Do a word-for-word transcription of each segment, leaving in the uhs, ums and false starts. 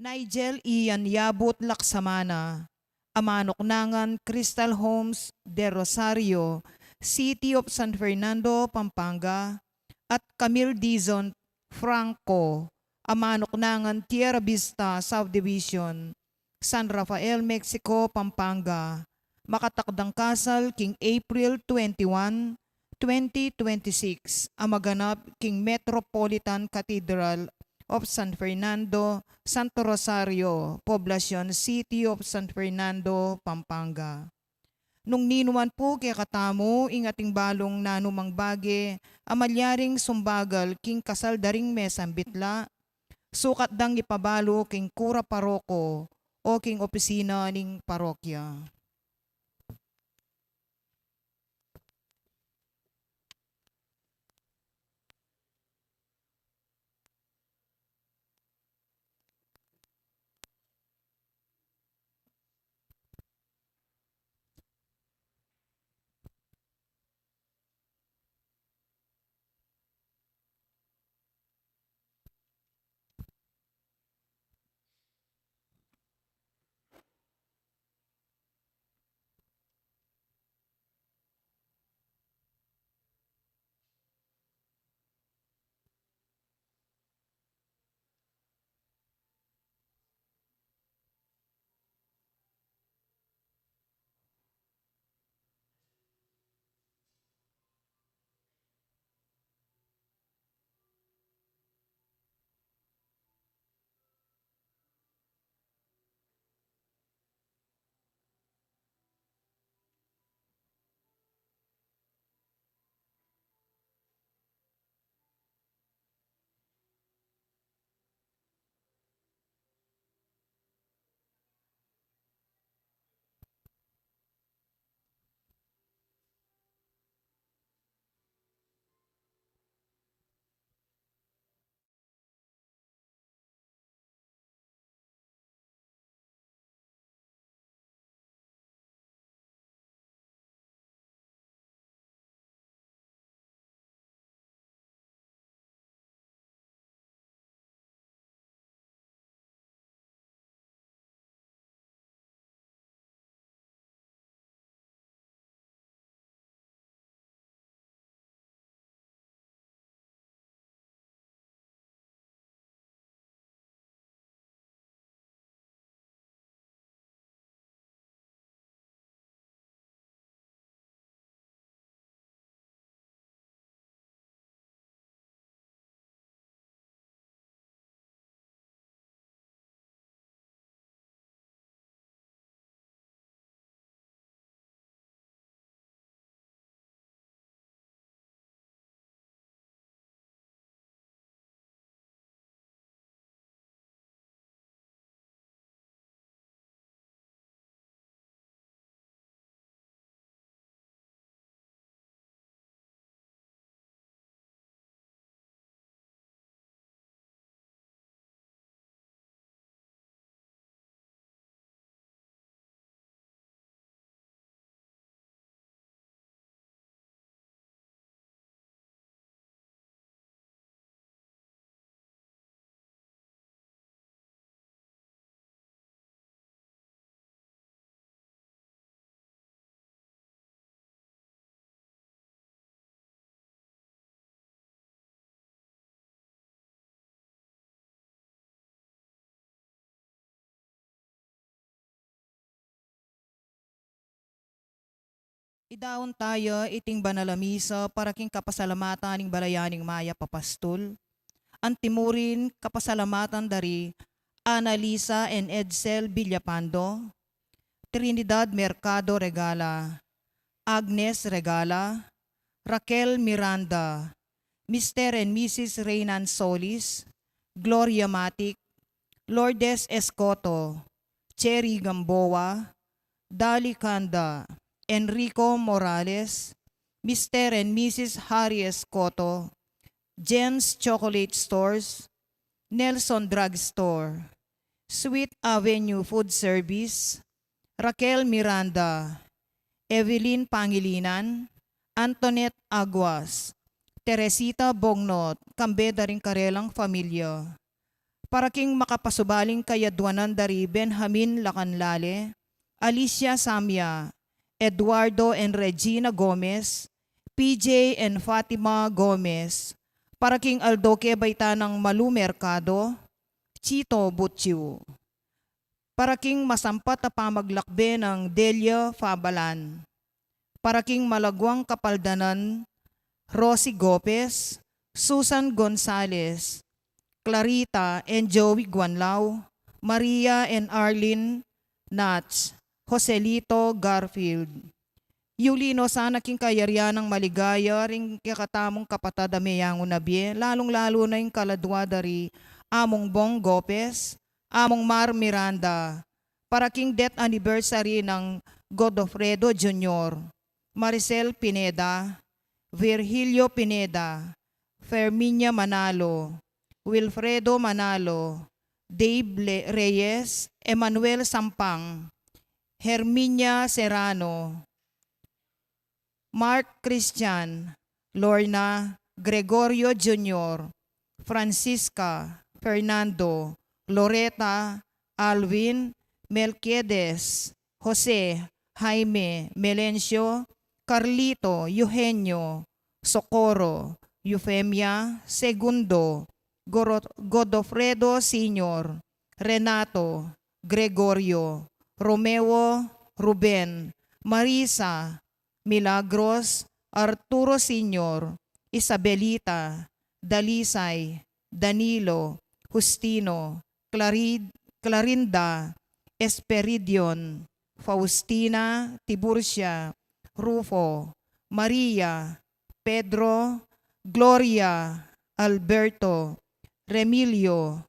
Nigel Ian Yabut Laksamana, a manuknangan Crystal Homes del Rosario, City of San Fernando, Pampanga, at Camille Dizon Franco, a manuknangan Tierra Vista Subdivision, San Rafael, Mexico, Pampanga, makatakdang kasal king April twenty-one, twenty twenty-six, a maganap king Metropolitan Cathedral of San Fernando, Santo Rosario, Poblacion, City of San Fernando, Pampanga. Nung ninuan pu kekatamu ing ating balung nanumang bage a malyaring sumbagal king kasal da ring mesambit la, sukat dang ipabalu king kura paroko o king opisina ning parokya. Idaun taya iting banal a misa para king kapasalamatan ning balayan ning mayap a pastul. Antimurin kapasalamatan da ri Annalisa and Edsel Villapando, Trinidad Mercado Regala, Agnes Regala, Raquel Miranda, Mister and Missus Reynan Solis, Gloria Matic, Lourdes Escoto, Cherry Gamboa, Dali Canda, Enrico Morales, Mister and Missus Harry Escoto, Jen's Chocolate Stores, Nelson Drug Store, Sweet Avenue Food Service, Raquel Miranda, Evelyn Pangilinan, Antoinette Aguas, Teresita Bognot, kambe da ring karelang familia. Para king makapasubaling kayadwanan da ri Benjamin Lacanlale, Alicia Samia, Eduardo and Regina Gomez, P J and Fatima Gomez, para king aldo ke baita nang Malu Mercado, Chito Butchiw. Para king masampat a pamaglakbe nang Delia Fabalan. Para king malaguang kapaldanan, Rosie Gopez, Susan Gonzalez, Clarita and Joey Guanlao, Maria and Arlene Nats, Joselito Garfield. Yuli no sana king kayarian nang maligaya ring kekatamung kapatad a meyangu na bie, lalung-lalu na ing kaladua da ri Among Bong Gopez, Among Mar Miranda, para king death anniversary nang Godofredo Junior, Maricel Pineda, Virgilio Pineda, Ferminia Manalo, Wilfredo Manalo, Dave Le-, Reyes, Emmanuel Sampang, Herminia Serrano, Mark Christian, Lorna, Gregorio Junior, Francisca, Fernando, Loreta, Alvin, Melquiades, Jose, Jaime, Melencio, Carlito, Eugenio, Socorro, Eufemia, Segundo, Goro-, Godofredo Senior, Renato, Gregorio, Romeo, Ruben, Marisa, Milagros, Arturo Senior, Isabelita, Dalisay, Danilo, Justino, Clarid-, Clarinda, Esperidion, Faustina, Tiburcia, Rufo, Maria, Pedro, Gloria, Alberto, Remilio,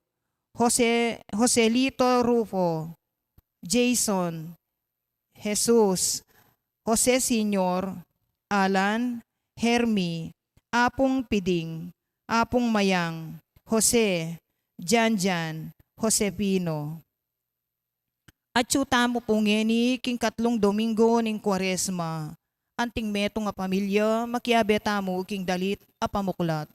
Jose, Joselito Rufo, Jason, Jesus, Jose Senior, Alan, Hermi, Apung Piding, Apung Mayang, Jose, Janjan, Josefino. Atyu tamu pu ngeni king katlung Domingo ning Kuaresma. Anting metung a pamilya, makiabe tamu king dalit a pamuklat.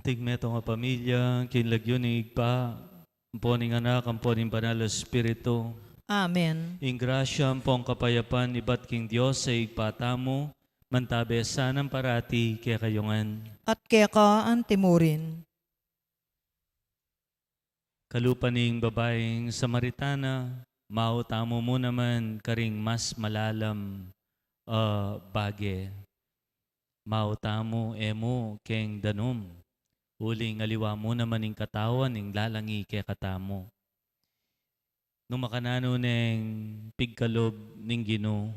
King metung a pamilya, king lagyu ning Ibpa, ampo ning Anak, ampo ning Banal a Espiritu. Amen. Ing grasya ampong kapayapan ibat king Dios a Ibpa tamu, mantabe sana nang parati kekayu ngan. At keka antimurin. Kalupa ning babaing Samaritana, mau tamu mu naman karing mas malalam a bage. Mau tamu e mu keng danum, uling aliwa mu naman ing katawan ning lalangi kekatamu. Nung makananu neng pigkalub ning Ginu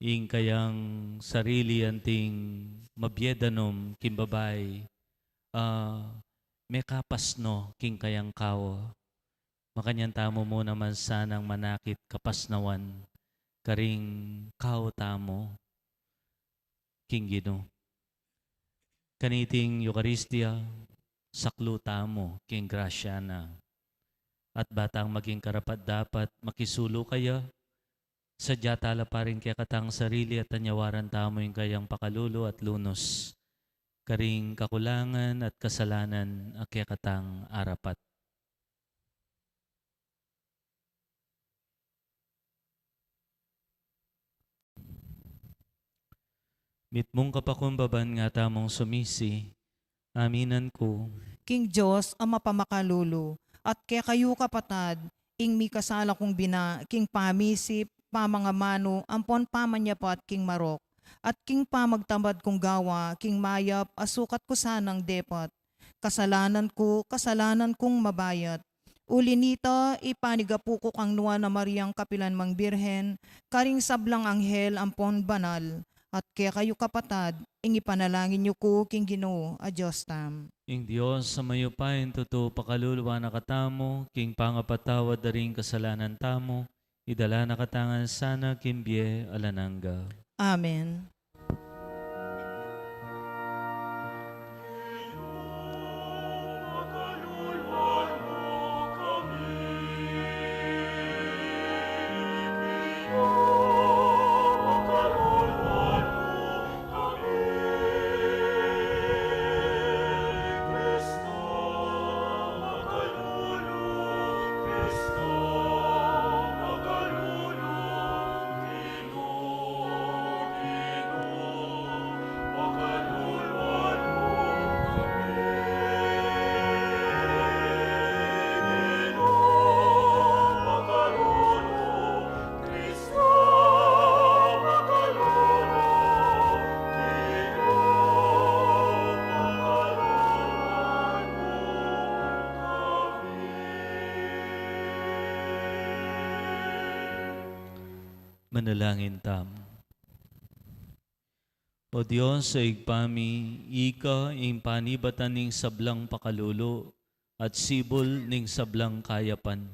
ing kayang sarili anting mabie danum king babai, a, mekapas no king kayang kawa. Makanyan tamu mu naman sanang manakit kapasnawan karing kawa tamu king Ginu. Kaniting Eukaristia, saklu tamu king grasya na. At ba tang maging karapat-dapat makisulu kaya, sadya tala pa ring kekatang sarili at anyawaran tamu ing kayang pakalulu at lunus karing kakulangan at kasalanan a kekatang arapat. Mitmung kapakumbaban nga tamung sumisi, aminan ku. King Dios a mapamakalulu, at kekayu kapatad, ing mikasala kung bina, king pamisip, pamangamanu, ampon pamanyapat king marok, at king pamagtamad kung gawa, king mayap, a sukat ku sanang depat. Kasalanan ku, kasalanan kung mabayat. Uli nita, ipanigapu ku kang Nuan a Mariang kapilan mang Birhen, karing sablang anghel ampon banal, at kekayu kapatad, ing ipanalangin yu ku king Ginu a Dios tam. Ing Dios a mayupayang tutu pakaluluan na katamu, king pangapatawad da ring kasalanan tamu, idala na katamu ngan sana king bie alang angga. Amen. Manalangin tamu. O Dios, a Ibpa mi, ika ing panibatan ning sablang pakalulu at sibul ning sablang kayapan.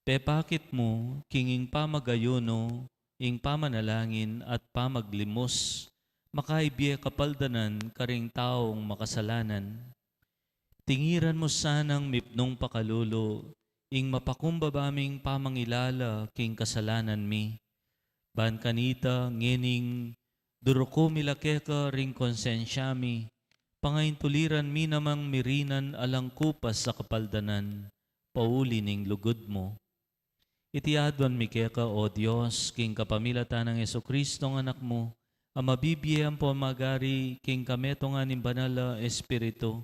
Pepakit mu, king ing pamagayunu, ing pamanalangin at pamaglimus, makaibie kapaldanan karing taung makasalanan. Tingiran mu sanang mipnung pakalulu ing mapakumbaba ming pamangilala king kasalanan mi. Ban kanita, ngening duruku mi la keka ring konsensya mi, pangaintuliran mi namang mirinan alang kupas a kapaldanan, pauli ning lugud mu. Iti aduan mi keka, O Dios, king kapamilatan nang Jesucristo a Anak mu, a mabibie ampo magari king kametungan ning Banal a Espiritu,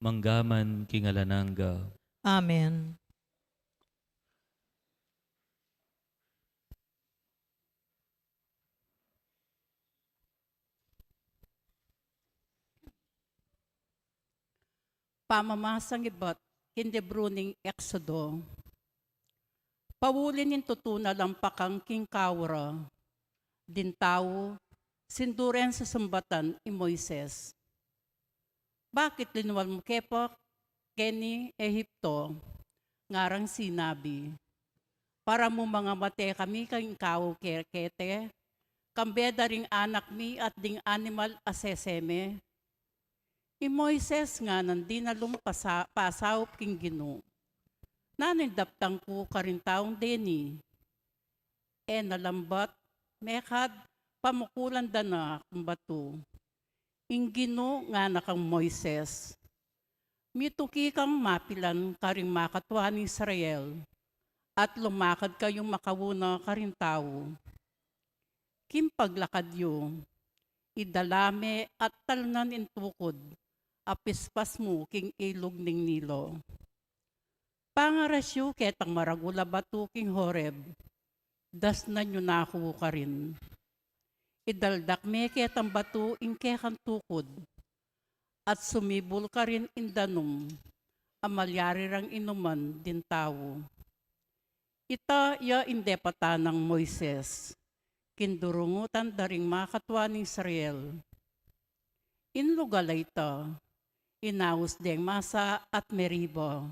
mangga man king alang angga. Amen. Pamamasang ibat king libru ning Exodo. Pauli ning tutu na lampakang king kawa ra ding tau, sinduren sasumbatan i Moises. Bakit linual mu ke pa keni Ehipto? Ngarang sinabi, para mu mangamate kami king kawa ke keti, kambe da ring anak mi at ding animal a sese mi. I Moises ngan dinalu pasa-, pasaup king Ginu. Nanu ing daptan ku karing taung deni? E na lambat, mekad pamukulan da na kung batu. Ing Ginu ngana kang Moises, Mituki kang mapilan karing makatua ning Israel, at lumakad kayung makauna karing tau. King paglakad yu, idala me at talnan ing tukud a pispas mu king ilug ning Nilo. Pangaras yu ketang maragul a batu king Horeb, dasnan yu na ku karin. Idaldak me ketang batu ing kekang tukud, at sumibul karin ing danum a malyari rang inuman ding tau. Ita ya ing depatan nang Moises king durungutan da ring makatua ning Israel. Ing lugal a ita, inaus deng Masa at Meriba,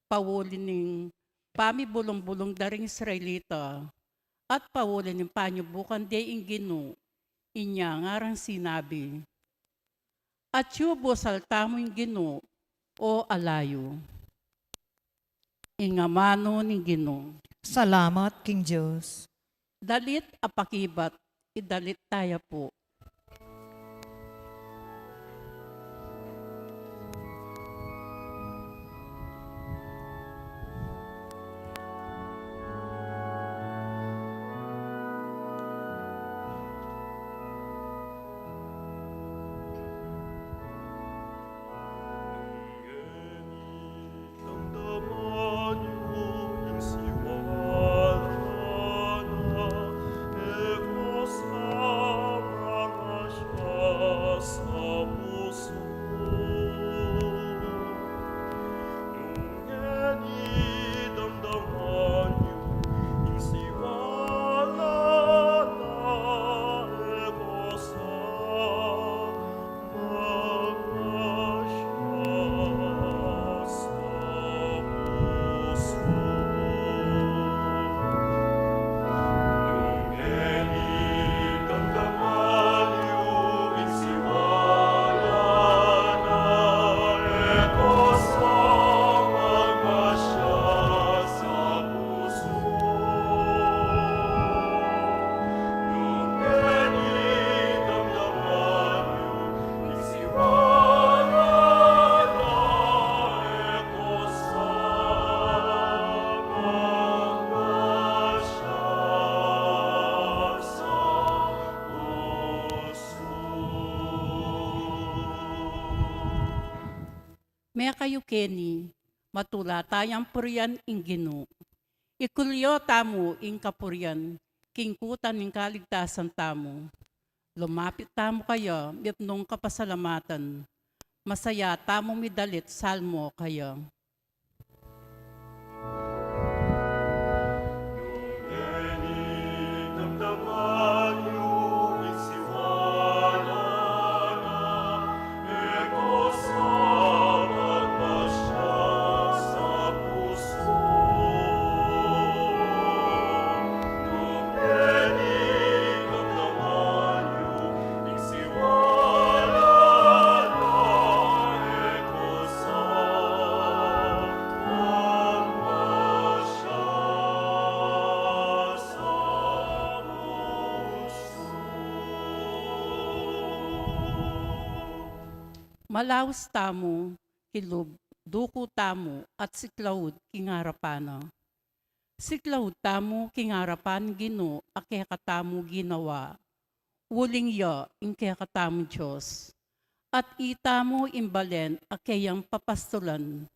pauli ning pamibulung-bulung da ring Israelita, at pauli ning panyubukan de ing Ginu. Inya ngarang sinabi, Atyu busal tamu ing Ginu, o ala yu. Ing amanu ning Ginu. Salamat king Dios. Dalit a pakibat, idalit taya pu. Mekayu keni, matula tayang purian ing Ginu. Ikulyo tamu ing kapurian king kuta ning kaligtasan tamu. Lumapit tamu kaya mipnung kapasalamatan. Masaya tamu midalit salmo kaya. Malaus tamu kilub, duku tamu at siklaud king arapan na. Siklaud tamu king arapan Ginu a kekatamung ginawa. Uling ya ing kekatamung Dios. At itamu ing balen a keyang papastulan.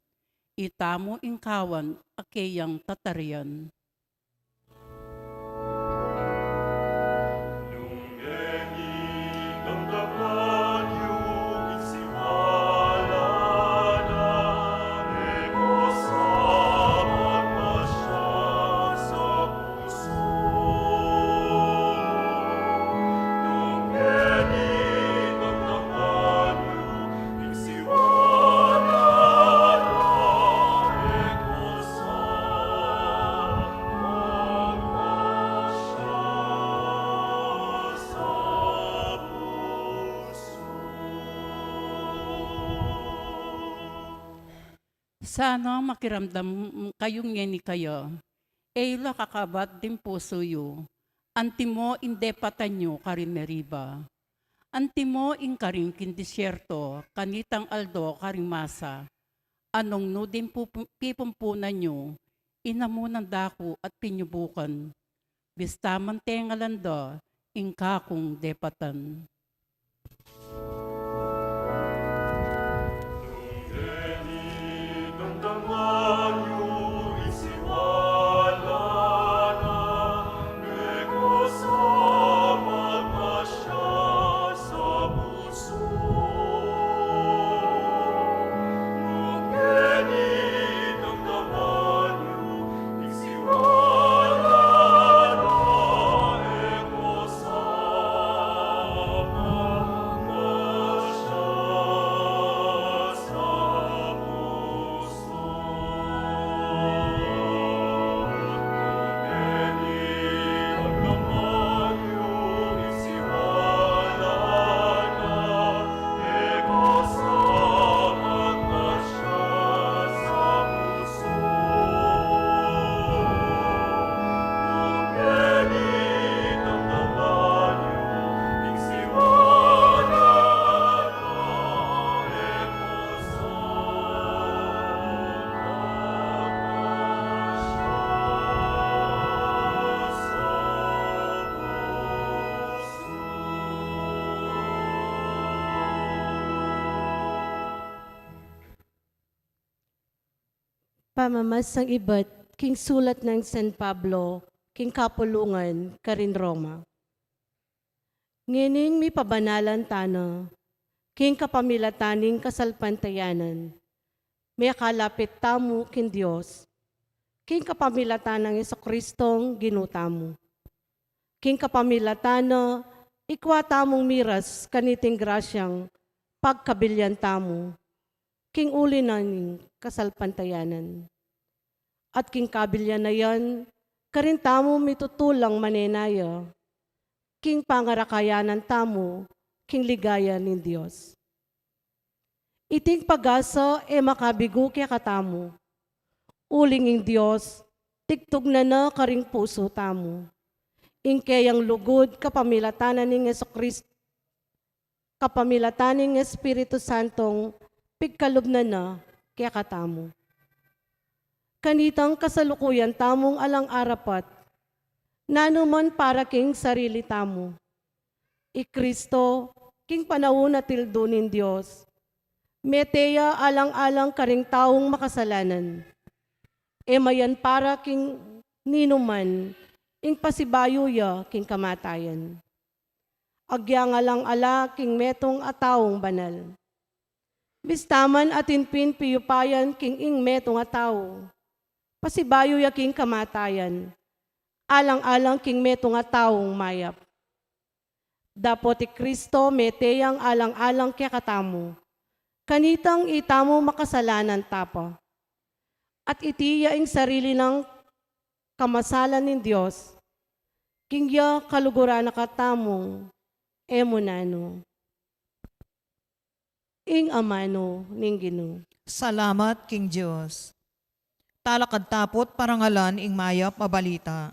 Itamu ing kawan a keyang tatarian. Sana makiramdam kayu ngeni kaya, e yu la kakabat ding pusu yu, antimo ing depatan yu karing Meriba. Antimo ing karin king disyerto, kanitang aldo karing Masa. Anung nu ding pupu-, pipumpunan yu, inamu nang daku at pinyubukan. Bista man tengalan da ing kakung depatan. Pamamasang ibat king sulat nang San Pablo king kapulungan karin Roma. Ngening mipabanalan tana king kapamilatan ning kasalpantayanan, mekalapit tamu king Dios king kapamilatan nang Jesucristong Ginu tamu. King kapamilatan na, ikwa tamung miras kaniting grasyang pagkabilian tamu king uli na ning kasalpantayanan. At king kabilian na yan, karin tamu mitutulang manenaya king pangarakayanan tamu king ligaya ning Dios. Iting pag-asa e makabigu kekatamu, uling ing Dios tigtugnan na karing pusu tamu ing keyang lugud kapamilatan na ning Jesucristo, kapamilatan ning Espiritu Santong pigkalub na na kekatamu. Kanitang kasalukuyan tamung alang arapat, nanu man para king sarili tamu, i Cristo, king panaun a tildu ning Dios, mete ya alang-alang karing taung makasalanan. E mayan para king ninuman ing pasibayu ya king kamatayan. Agyang alang-ala king metung a taung banal. Bista man atin pin piyupayan king ing metung a tau, pasibayu ya king kamatayan, alang-alang king metung a taung mayap. Dapot i Cristo mete yang alang-alang kekatamu, kanitang itamu makasalanan tapa. At iti ya ing sarili nang kamasalan ning Dios, king ya kaluguran na katamu, e mu nanu. Ing amanu ning Ginu. Salamat king Dios. Talakad tapu't parangalan ing mayap a balita.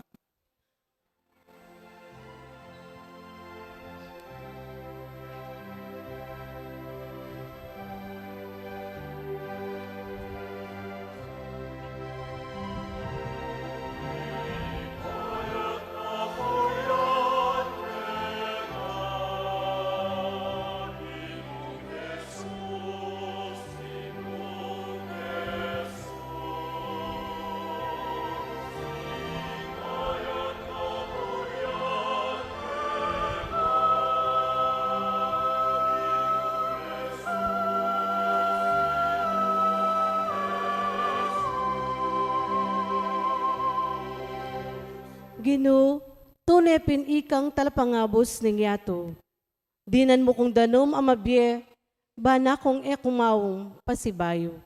Ginu, tune pin ikang talapangabus ning yatu. Dinan mu kung danum a mabie, bana kung e ku maung pasibayu.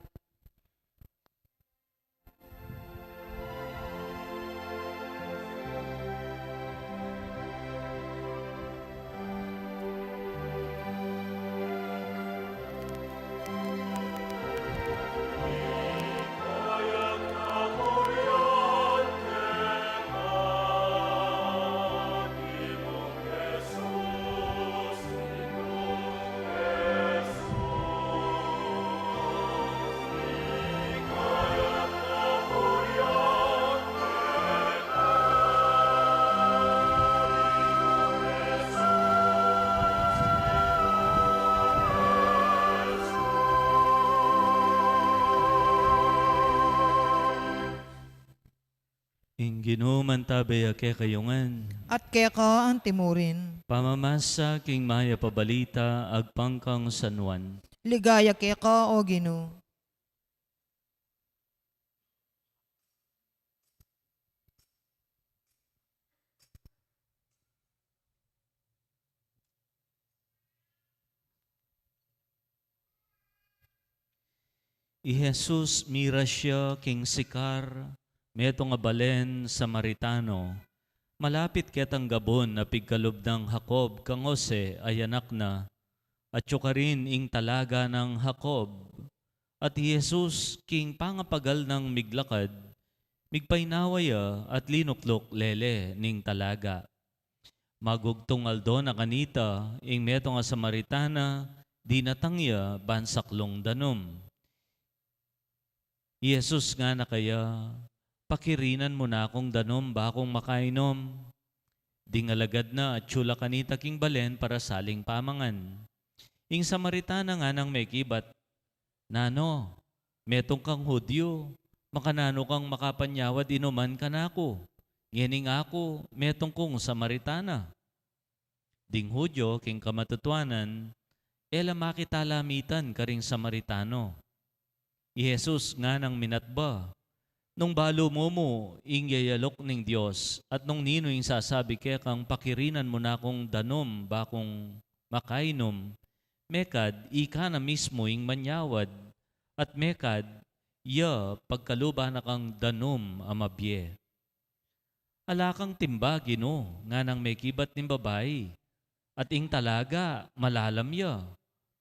Ing Ginu mantabe ya kekayu ngan. At keka antimurin. Pamamasa king mayap a balita agpang kang San Juan. Ligaya keka, O Ginu. I Jesus miras ya king Sicar, metung a balen Samaritano, malapit ketang gabun a pigkalub nang Jacob kang Jose a anak na, atyu karin ing talaga nang Jacob. At i Jesus, king pangapagal nang miglakad, migpainawa ya at linukluk lele ning talaga. Magugtung aldo na kanita, ing metung a Samaritana dinatang ya ban saklung danum. I Jesus ngana kaya, "Pakirinan mu na kung danum bakung makainum." Ding alagad na atyu la kanita king balen para saling pamangan. Ing Samaritana nganang mekibat, "Nanu, metung kang Hudyu, makananu kang makapanyawad inuman kanaku? Ngening aku, metung kung Samaritana." Ding Hudyu king kamatutuanan, e la makitalamitan karing Samaritano. I Jesus nganang minatba, "Nung balu mu mu ing yayaluk ning Dios, at nung ninu ing sasabi kekang, 'Pakirinan mu na kung danum bakung makainum,' mekad ika na mismu ing manyawad, at mekad ya pagkaluban na kang danum a mabie." "Ala kang timba, Ginu," nganang mekibat ning babai, "at ing talaga malalam ya.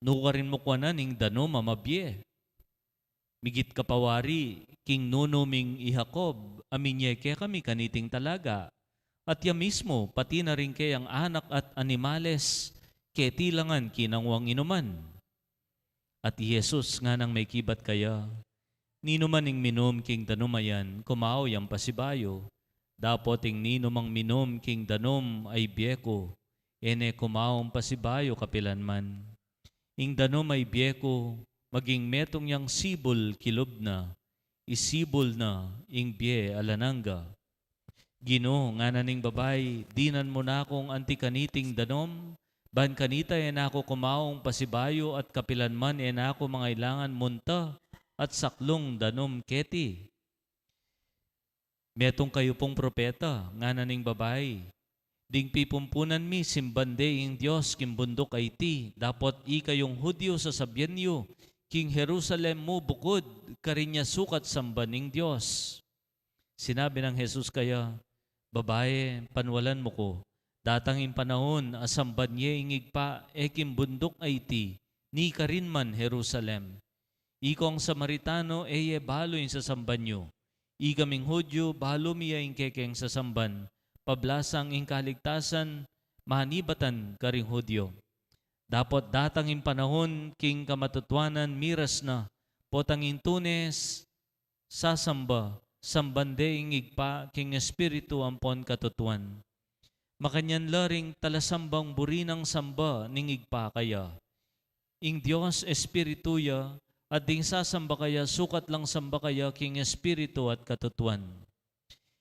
Nukarin mu kuanan ing danum a mabie? Migit ka pa wari king nunu ming i Jacob a minye kekami kaniting talaga, at ya mismu, pati na ring keyang anak at animales, keti la ngan kinanguang inuman." At i Jesus nganang mekibat kaya, "Ninuman ing minum king danum a yan, kumawa yang pasibayu. Dapot ing ninumang minum king danum a ibie ku, e ne kumawang pasibayu kapilanman. Ing danum a ibie ku, maging metung yang sibul kilub na, isibul na ing bie alang angga." "Ginu," ngana ning babai, "dinan mu na kung anti kaniting danum, ban kanita e na ku kumawang pasibayu at kapilanman e na ku mangailangan munta at saklung danum keti." "Metung kayu pung propeta," ngana ning babai. "Ding pipumpunan mi, simban de ing Dios king bunduk a iti, dapot ikayung Hudyu, sasabian yu, king Jerusalem mu bukud karin ya sukat samban ing Dios." Sinabi nang Jesus kaya, "Babai, panwalan mu ku, datang ing panaun a samban ye ing Ibpa e king bunduk a iti, ni karin man Jerusalem. Ikong Samaritano, e ye balu ing sasamban yu. Ikaming Hudyu, balu mi ya ing kekeng sasamban, pablasang ing kaligtasan manibatan karing Hudyu. Dapot datang ing panaun king kamatutuanan miras na, potang ing tune sasamba, samban de ing Ibpa king Espiritu ampon katutuan. Makanyan la ring talasambang buri nang samba ning Ibpa kaya. Ing Dios Espiritu ya, at ding sasamba kaya sukat lang samba kaya king Espiritu at katutuan."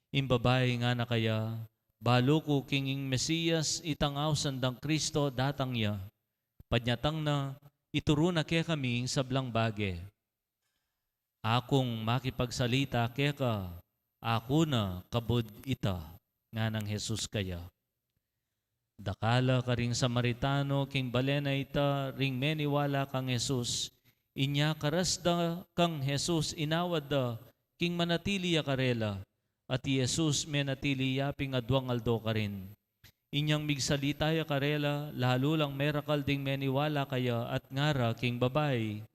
Ing babai ngana kaya, "Balu ku king ing Mesias, itang ausan dang Kristo, datang ya. Panyatang na, ituru na kekami ing sablang bage." "Akung makipagsalita keka, aku na kabud ita," nganang Jesus kaya. Dakal la karing Samaritano king balen a ita ring meniwala kang Jesus. Inya karas da kang Jesus, inawad da king manatili ya karela, at i Jesus menatili ya pin aduang aldo karin. Inyang migsalita ya karela, lalu lang merakal ding meniwala kaya at ngara king babai,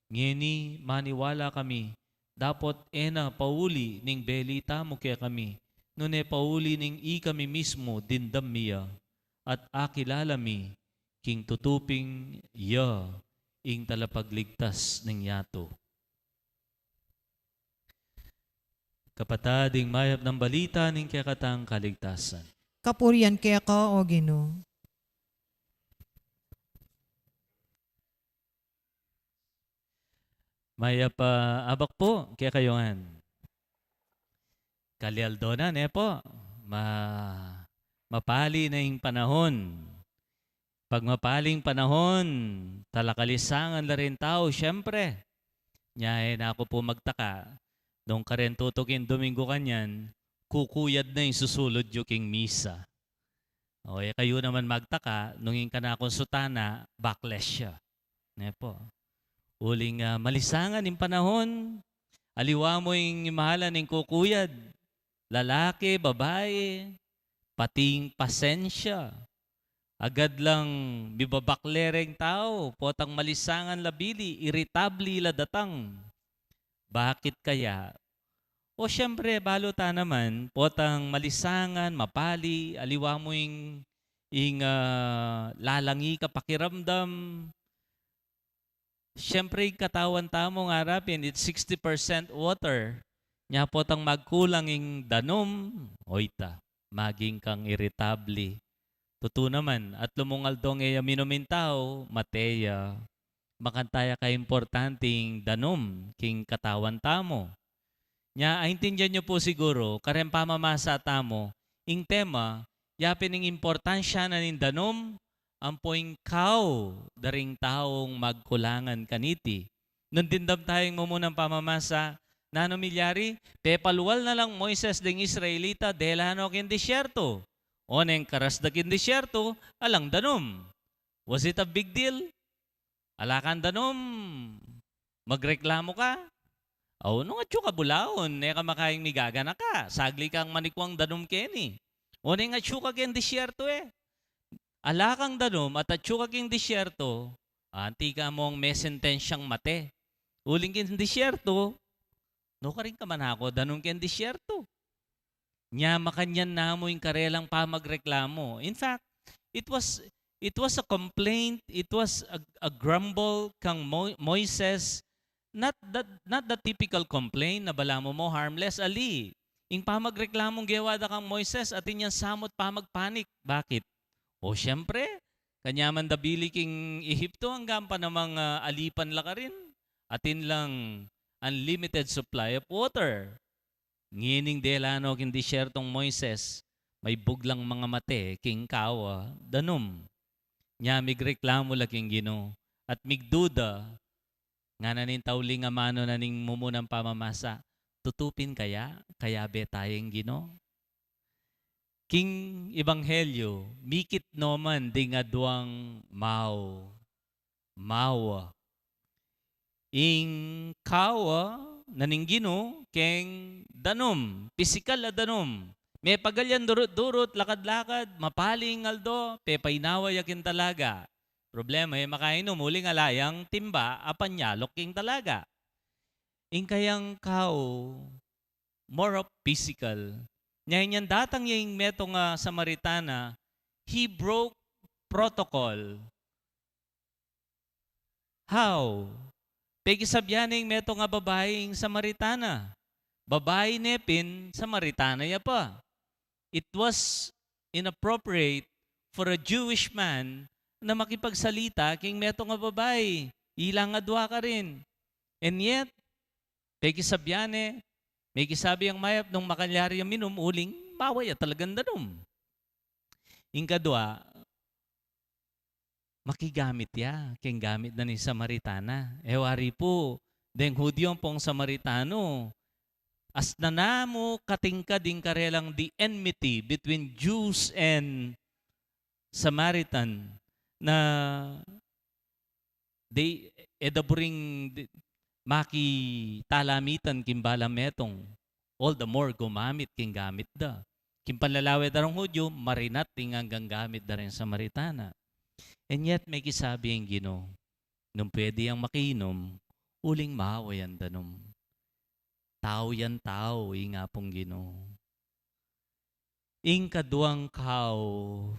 "Ngeni maniwala kami, dapot e na pauli ning beli tamu kekami, nune pauli ning ikami mismu dimdam mi ya, at akilala mi king tutu pin ya ing talapagligtas ning yatu." Kapatad, ing mayap nang balita ning kekatang kaligtasan. Kapurian keka, O Ginu. Mayap a abak pu kekayu ngan. Kalialdo na, ne po? Ma-, mapali na ing panahon. Pag mapaling panahon, talakalisangan la ring tau, siyempre. Nya, e na ku pu magtaka, nung karen tutuking Domingo kanyan, kukuyad na ing susulud yu king misa. O, e kayu naman magtaka, nung ing kanakung sutana, backless ya. Ne po? Uling, ah, malisangan ing panahon, aliwa mu ing imahala ning kukuyad, lalaki, babai, pati ing pasensya. Agad lang mibabakle reng tau, potang malisangan la bili, iritabli la datang. Bakit kaya? O, siyempre, balu ta naman, potang malisangan, mapali, aliwa mu ing, ing, ah, lalangi ka pakiramdam. Siyempre, ing katawan tamu, ngarapin, it's sixty percent water. Nya potang magkulang ing danum, oy ta, maging kang iritabli. Tutu naman, atlu mung aldo e ya minum ing tau, mate ya. Makanta ya kaimportanting danum king katawan tamu. Nya, aintindian yu pu siguru, karen pamamasa tamu, ing tema, yapin ing importansya na ning danum, ampo ing kau da ring taung magkulangan kaniti. Nung dimdam taya ing mumunang pamamasa, nanu milyari? Pepalual na lang Moises ding Israelita, dela no king disyerto. Oneng karas da king disyerto, alang danum. Was it a big deal? Ala kang danum, magreklamu ka? Aw, nung atyu ka bulaun, e ka makaing migaganaka, sagli kang manikwang danum keni. Oneng atyu ka keng disyerto e. Ala kang danum at atyu ka keng disyerto, anti ka mung mesentensyang mate. Uling keng disyerto, nukarin ka man aku danum keng disyerto. Nya makanyan namu ing karelang pamagreklamu. In fact, it was, it was a complaint, it was a, a grumble kang Mo-, Moises, not that, not the typical complaint na balamu mo harmless, ali. Ing pamagreklamung gewa da kang Moises, atin yang samut pamagpanik. Bakit? O, siyempre, kanyaman da bili king Ehipto, anggang pa namang, ah, alipan la karin. Atin lang unlimited supply of water. Ngening dela no king disyertung Moises, maibug lang manga mate king kawa danum. Nya migreklamu la king Ginu, at migduda, ngana ning tauling amanu na ning mumunang pamamasa, tutu pin kaya, kayabe taya ing Ginu? King Ebanghelyo, mikit no man ding aduang mau, mawa. Ing kawa na ning Ginu keng danum, pisikal a danum. Mepagalian durut-durut, lakad-lakad, mapaling aldo, pepainawa ya king talaga. Problema, e makainum, uling ala yang timba a panyaluk king talaga. Ing kayang kau, more of physical. Nya inyang datang ya ing metung a Samaritana, he broke protocol. How? Pekisabyan ne ing metung a babai ing Samaritana. Babai ne pin, Samaritana ya pa. It was inappropriate for a Jewish man na makipagsalita king metung a babai. Ilang adua karin. And yet, pekisabyan ne, mekisabi yang mayap nung makalyari yang minum, uling mawa ya talagang danum. Ing kadua, makigamit ya keng gamit na ning Samaritana. E wari pu, deng Hudyo ampong Samaritano, asna na mu katingkad ing karelang, the enmity between Jews and Samaritan, na de, e da buring de, makitalamitan king balang metung, all the more gumamit king gamit da. King panlalawe da reng Hudyo, marinat ing anggang gamit da reng Samaritana. And yet, mekisabi ing Ginu, nung pwede yang makiinum, uling mawa yang danum. Tau yang tau, ing Apung Ginu. Ing kaduang kau,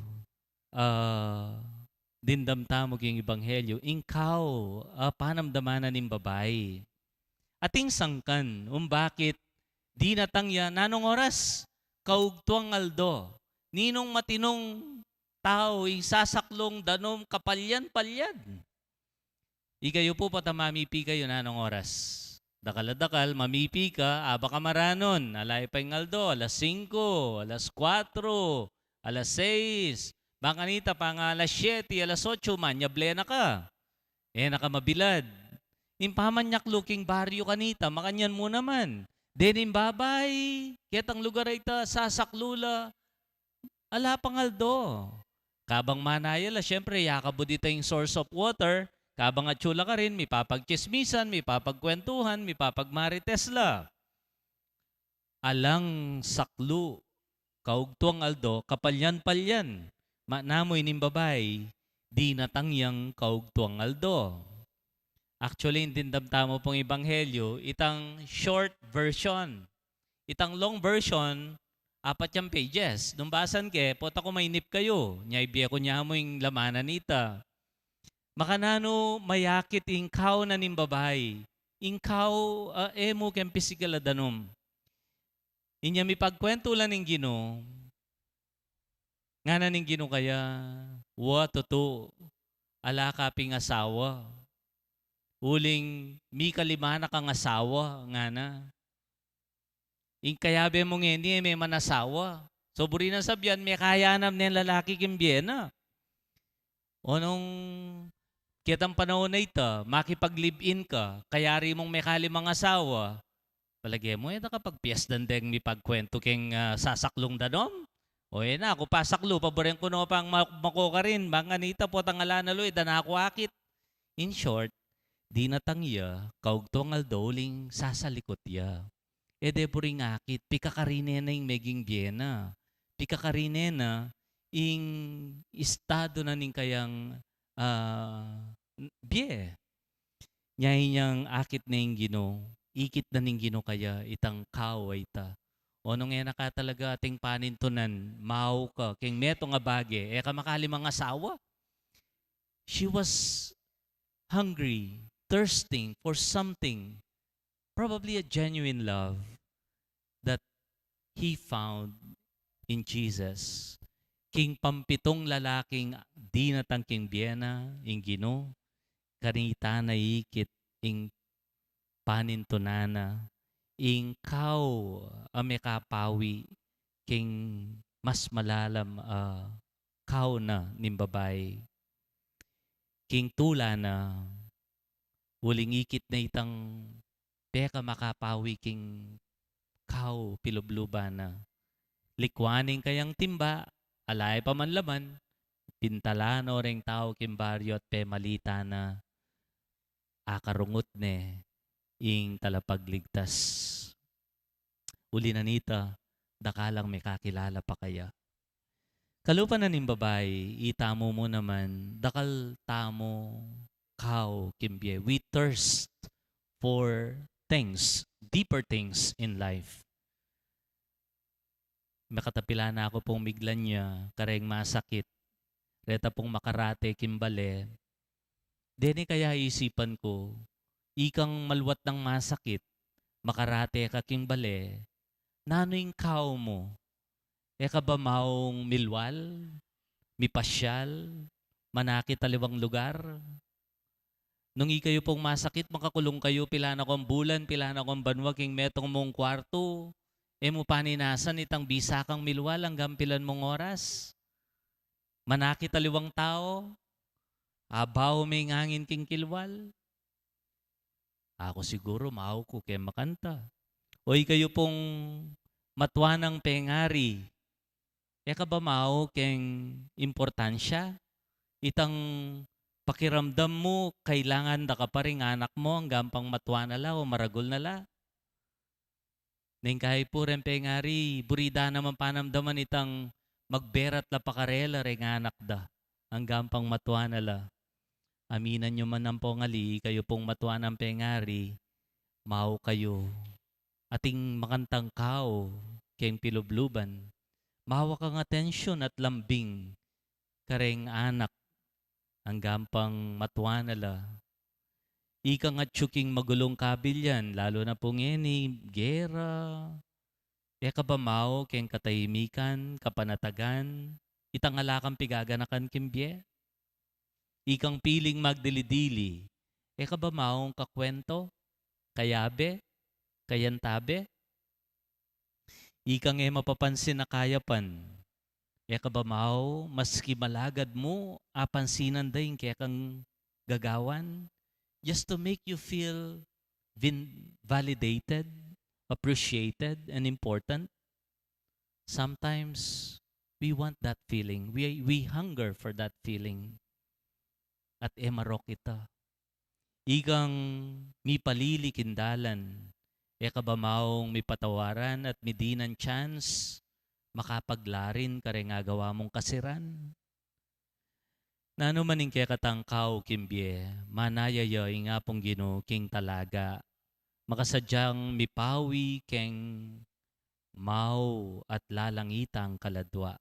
ah, dimdam tamu king Ebanghelyo, ing kau, ah, panamdaman na ning babai. Ating sangkan, um, bakit dinatang ya, nanung oras, kaugtuang aldo, ninung matinung tau, ing sasaklung danum, kapalyan-palyan. Ikayu pu, pota mamipi kayu, nanung oras? Dakal a dakal, mamipi ka, aba ka maranun, ala ya pa ing aldo, alas singko, alas kuwatro, alas sais, bang kanita pa nga alas siyete, alas otso, manyable na ka. E na ka mabilad. Ing pamanyaklu king baryu kanita, makanyan mu naman. Dening babai, ketang lugar a ita, sasaklu la, ala pang aldo. Kabang manaya la, siyempre, yakabud ita ing source of water, kabang atsu la karin, mipapagtsismisan, mipapagkwentuhan, mipapagmarites la. Alang saklu, kaugtuang aldo, kapalyan-palyan, manamu ining babai, dinatang yang kaugtuang aldo. Actually, ing dimdam tamu pung ebanghelyo, itang short version. Itang long version, apat yang pages. Nung basan ke, pota ku mainip kayu, nya ibie ku nya mu ing lamanan nita. Makananu mayakit ing kau na ning babai, ing kau, ah, e mu keng pisikal a danum. Inya mipagkwentu la ning Ginu, ngana ning Ginu kaya, wa, tutu, ala ka ping asawa. Uling mikalima na kang asawa, ngana. Ing kayabe mu ngeni, e me man asawa. So, buri nang sabian, mekayanam neng lalaki king bie na. O nung ketang panaun a ita, makipag-live-in ka, kayari mung mekalimang asawa, palage mu, e da ka pagpiesdan deng mipagkwentu keng, ah, sasaklung danum? O, e na, aku pasaklu, paburen ku no pang ma-, mako karin, bang kanita, potang ala na lu, e da na ku akit. In short, dinatang ya, kaugtuang aldo uling sasalikut ya. E de buring akit, pikakarine na ing meging bie na. Pikakarine na ing estado na ning kayang, ah, bie. Nya inyang akit na ing Ginu, ikit na ning Ginu kaya itang kau a ita. O nung e na ka talaga ating panintunan, mau ka, keng metung a bage, e ka makalimang asawa. She was hungry, thirsting for something, probably a genuine love that he found in Jesus. King pampitung lalaking dinatang king bie na, ing Ginu, kanita na ikit ing panintunan na, ing kau a mekapawi king mas malalam a kau na ning babai. King tula na, uling ikit na itang peka makapawi king kau pilubluban na. Likwan ing kayang timba, ala ya pa man laman, pintalan no reng tau king baryu at pemalitan na, akarungut ne ing talapagligtas. Uli na nita, dakal lang mekakilala pa kaya. Kalupa na ning babai, itamu mu naman, dakal tamu kau king bie. We thirst for things, deeper things in life. Makatapilan na aku pung miglan ya, kareng masakit. Reta pung makarate king bale. Deni kaya isipan ku, ikang maluat nang masakit, makarate ka king bale, nanu ing kau mu? E ka ba maung milwal, mipasyal, manakit aliwang lugar? Nung ikayu pung masakit, makakulung kayu pilan akong bulan, pilan akong banua king metung mung kwartu, e mu paninasan itang bisa kang milwal anggang pilan mung oras? Manakit aliwang tau, abaw me ing angin king kilwal. Aku siguru mau ku keng makanta. O ikayu pung matua nang pengari, e ka ba mau keng importansya? Itang pakiramdam mu, kailangan da ka pa ring anak mu anggang pang matua na la o maragul na la. Neng kaipu reng pengari, buri da namang panamdaman itang magberat la pa karela reng anak da, anggang pang matua na la. Aminan yu man ampong ali, kayu pung matua nang pengari, mau kayu. Ating makantang kau keng pilubluban, mau kang atensyun at lambing kareng anak anggang pang matua na la. Ikang atyu king magulung kabilyan, lalu na pu ngeni gera, e ka ba mau keng katahimikan, kapanatagan, itang ala kang pigaganakan king bie? Ikang piling magdili-dili, e ka ba maung kakwento, kayabe, kayantabe. Ikang e mapapansin a kayapan. E ka ba mau, maski malagad mu, apansinan da ing kekang gagawan? Just to make you feel vin-, validated, appreciated, and important. Sometimes, we want that feeling. We, we hunger for that feeling. At e marok ita. Ikang mipalili king dalan, e ka ba maung mipatawaran at midinan chance makapaglarin kareng agawa mung kasiran? Nanu man ing kekatang kau king bie, manaya ya ing Apung Ginu king talaga, makasadyang mipawi keng mau at lalangitang kaladwa.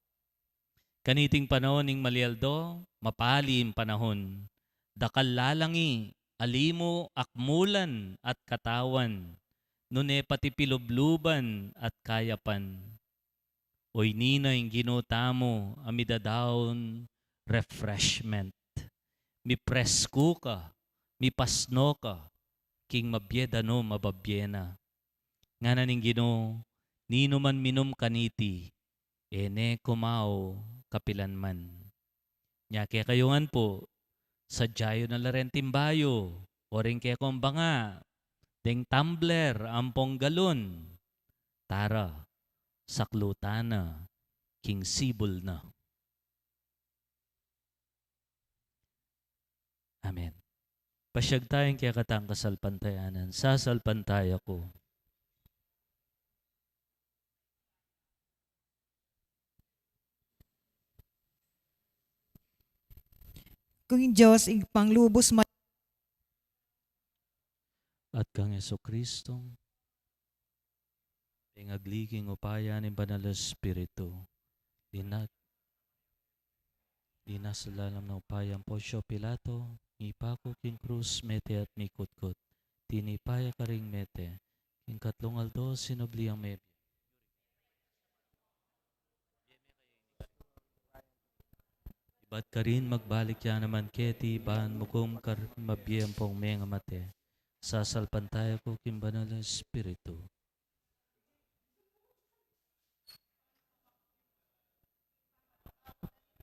Kaniting panaun ning malialdo, mapali ing panahun. Dakal lalangi, alimu, akmulan, at katawan, nune pati pilubluban at kayapan. Oyni na ing Ginu tamu a midadaun refreshment. Mipresku ka, mipasno ka, king mabie danum a babie na. Ngana ning Ginu, ninu man minum kaniti, e ne kumau kapilan man. Nya kekayu ngan pu, sadya yu na la reng timba yu, o ring kekong banga, deng tumbler ampong galon, tara, saklutan na king sibul na. Amen. Pasyag taya ing kekatang kasalpantayanan. Sasalpantaya ku. Kung Dios, Ibpang lubus ma- At kang Jesucristo, ing agli king upaya ning Banal a Espiritu, dinat-, dinasal la ning upaya nang Poncio Pilato, mipaku king krus, mete at mikutkut. Tinipa ya karing mete, king katlung aldo sinubli yang mebie. Ibat karin magbalik ya naman keti, ban mukum karing mabie ampong mengamate. Sasalpantaya ku king Banal a Espiritu.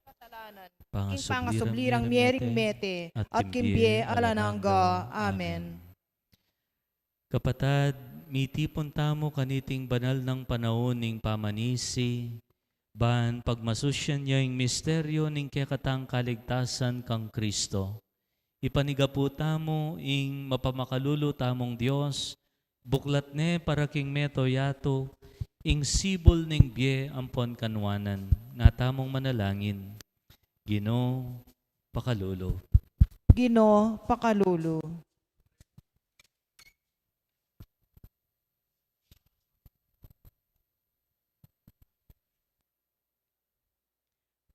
Kasalanan. King pangasubli rang mie ring mete, at king bie alang angga. Amen. Kapatad, mitipun tamu kaniting banal nang panaun ning pamanisi, ban pagmasusyan ya ing misteryu ning kekatang kaligtasan kang Kristo. Ipanigapu tamu ing mapamakalulu tamung Dios, buklat ne para king mabilug a yatu, ing sibul ning bie ampon kanuanan. Nga tamung manalangin. Ginu, pakalulu. Ginu, pakalulu.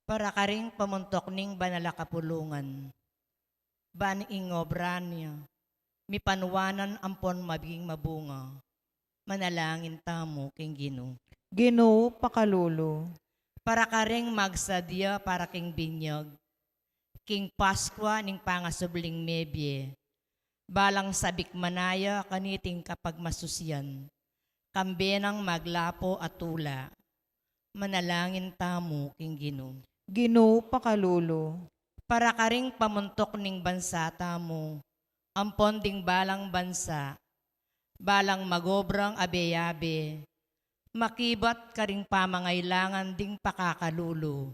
Para karing pamuntuk ning banal a kapulungan, ban ing obra na, mipanuanan ampon maging mabunga. Manalangin tamu king Ginu. Ginu, pakalulu. Para karing magsadya para king binyag, king Paskua ning pangasubling mebie, balang sabik manaya kaniting kapagmasusyan, kambe nang maglapu a tula. Manalangin tamu king Ginu. Ginu, pakalulu. Para karing pamuntuk ning bansa tamu, ampon ding balang bansa, balang magobrang abe-abe, makibat karing pamangailangan ding pakakalulu.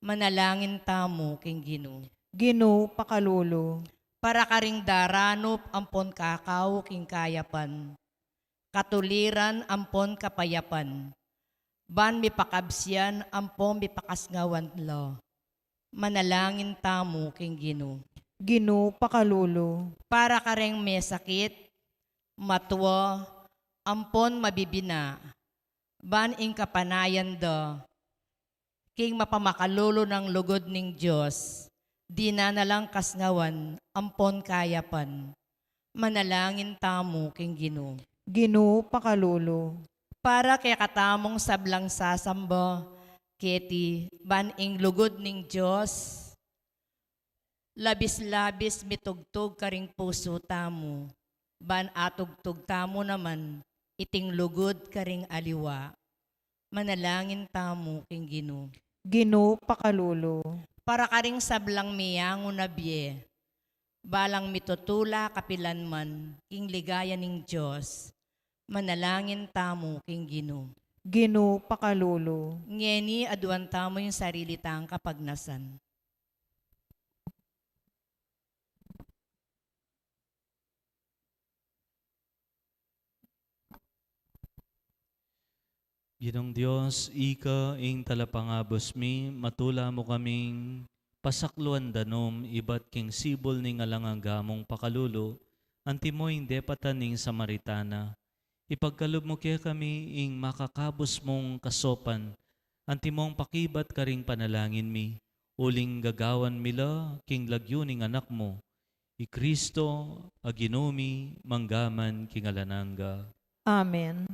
Manalangin tamu king Ginu. Ginu, pakalulu. Para karing daranup ampon kakau king kayapan, katuliran ampon kapayapan, ban mipakabsian ampon mipakasngawan la. Manalangin tamu king Ginu. Ginu, pakalulu. Para kareng mesakit, matua, ampon mabibina, ban ing kapanayan da king mapamakalulu nang lugud ning Dios, dinan na lang kasngawan ampon kayapan. Manalangin tamu king Ginu. Ginu, pakalulu. Para kekatamung sablang sasamba keti, ban ing lugud ning Dios labis-labis mitugtug karing pusu tamu. ban atugtug tamu naman iting lugud karing aliwa. Manalangin tamu king Ginu. Ginu, pakalulu. Para karing sablang miyangu na bie, balang mitutula kapilan man king ligaya ning Dios, manalangin tamu king Ginu. Ginu, pakalulu. Ngeni aduan tamu ing sarili tang kapagnasan. Ginung Dios, ika ing talapangabus mi, matula mu kaming pasakluan danum ibat king sibul ning alang angga mung pakalulu, antimo ing depatan ning Samaritana. Ipagkalub mu kekami ing makakabus mung kasopan, antimong pakibat karing panalangin mi, uling gagawan mi la king lagyu ning Anak mu, i Kristo a Ginu mi, mangga man king alang angga. Amen.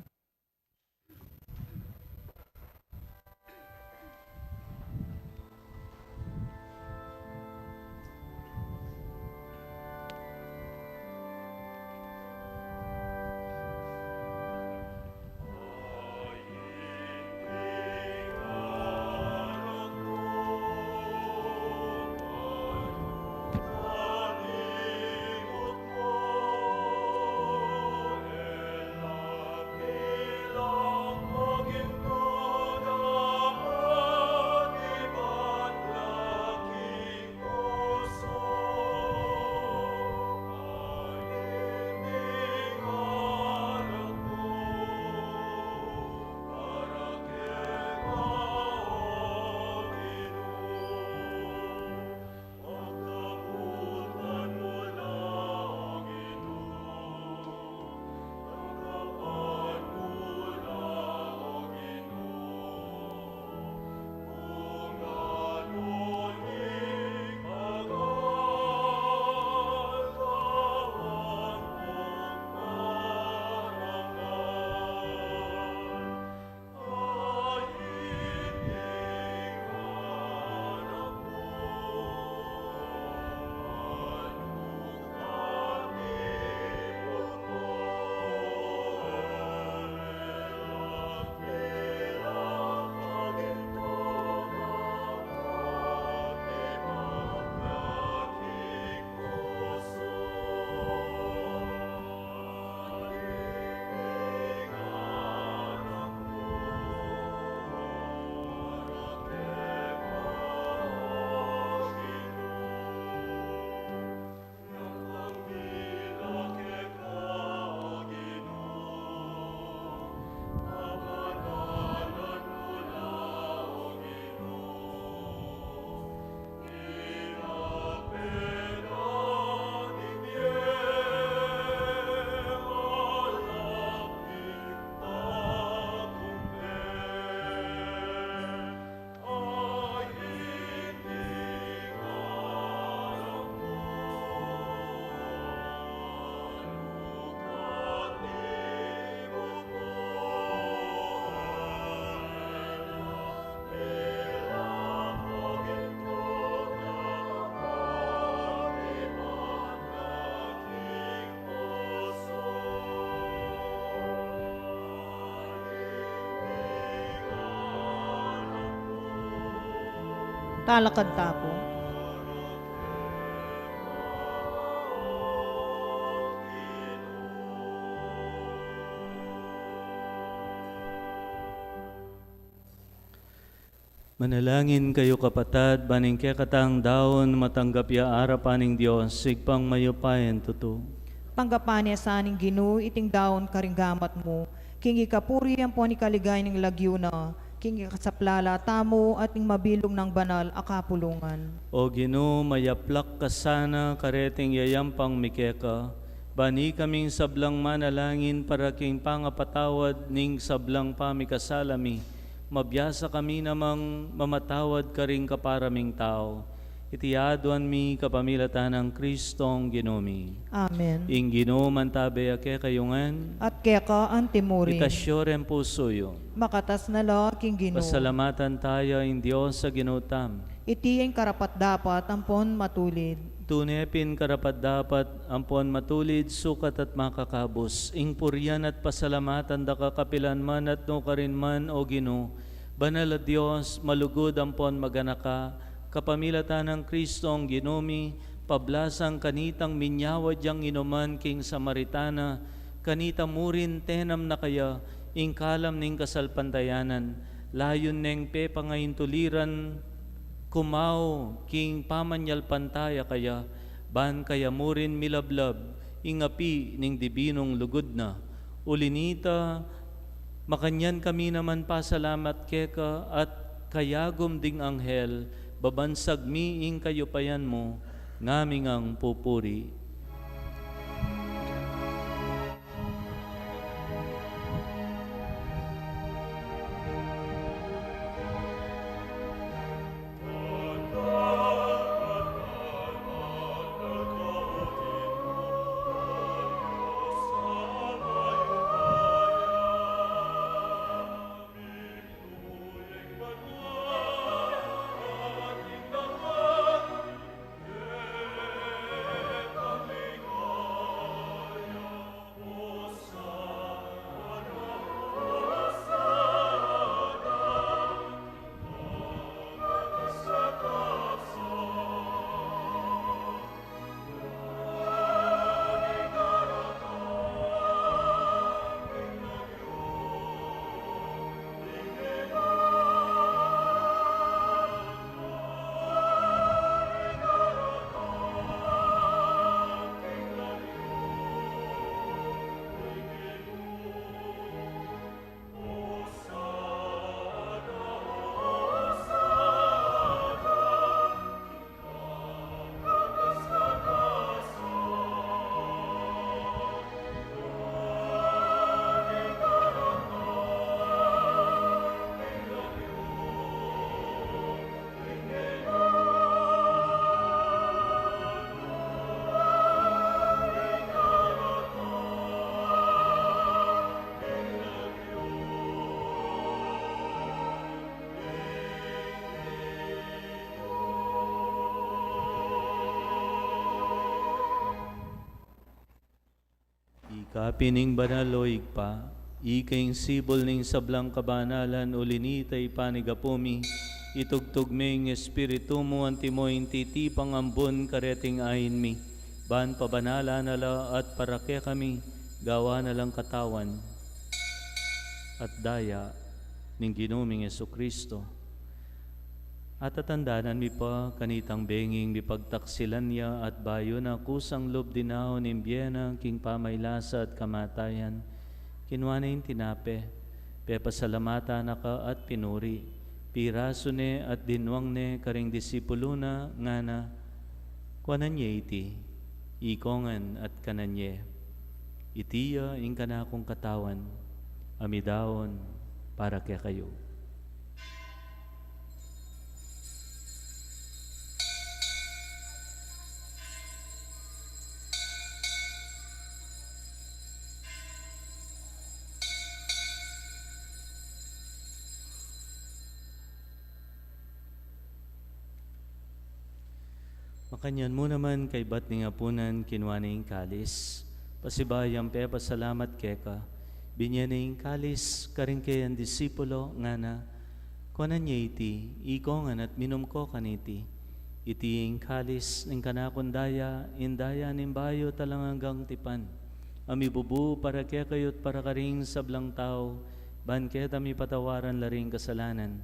Talakad ta pu. Manalangin kayu, kapatad, ban ing kekatang daun matanggap ya arapan ning Dios, Ibpang mayupayang tutu. Tanggapan na sa ning Ginu iting daun karing gamat mu, king ikapuri ampon ikaligayan ning lagyu na, king ikasaplala tamu at ning mabilug nang banal a kapulungan. O Ginu, mayaplak ka sana kareting yayampang mi keka, ban ikaming sablang manalangin para king pangapatawad ning sablang pamikasala mi, mabiasa kami namang mamatawad karing kapara ming tau. Iti aduan mi kapamilatan nang Kristong Ginu mi. Amen. Ing Ginu mantabe ya kekayu ngan. At keka antimurin. Itas yu ring pusu yu. Makatas na la king Ginu. Pasalamatan taya ing Dios a Ginu tamu. Iti ing karapat-dapat ampon matulid. Tune pin karapat-dapat ampon matulid, sukat at makakabus, ing purian at pasalamatan da ka kapilan man at nukarin man, O Ginu, banal a Dios, malugud ampon maganaka, kapamilatan nang Kristong Ginu mi, pablasang kanitang minyawad yang inuman king Samaritana, kanita murin tenam na kaya ing kalam ning kasalpantayanan, layun neng pepangaintuliran, kumau king pamanyalpantaya kaya, ban kaya murin milablab ing api ning dibinung lugud na. Uli nita, makanyan kami naman pasalamat keka at kayagum ding anghel, babansag mi ing kayupayan mu, ngaming ang pupuri. Ika pin ing banal, o Ibpa, ika ing sibul ning sablang kabanalan, uli nita ipanigapu mi, itugtug me ing Espiritu mu antimo ing titipang ambun kareting ain mi, ban pabanalan na la at para kekami, gawan na lang katawan at daya ning Ginu ming Jesucristo. Atatandanan mi pa kanitang benging mipagtaksilan ya at bayu na kusang lub dinaun ing bie na king pamaylasa at kamatayan, kinua ne ing tinape, pepasalamatan na ka at pinuri, pirasu ne at dinwang ne karing disipulu na, ngana: Kuanan ye iti, ikongan at kanan ye. Iti ya ing kanakung katawan, a midaun para kekayu. Makanyan mu naman kaibat ning apunan, kinua ne ing kalis, pasibayu yang pepasalamat keka, binie ne ing kalis karing kayang disipulo, ngana: Kuanan ye iti, ikongan at minum ko kaniti. Iti ing kalis ning kanakung daya, ing daya ning bayu at alang anggang tipan, a mibubu para kekayu at para karing sablang tau, ban keta mipatawaran la ring kasalanan.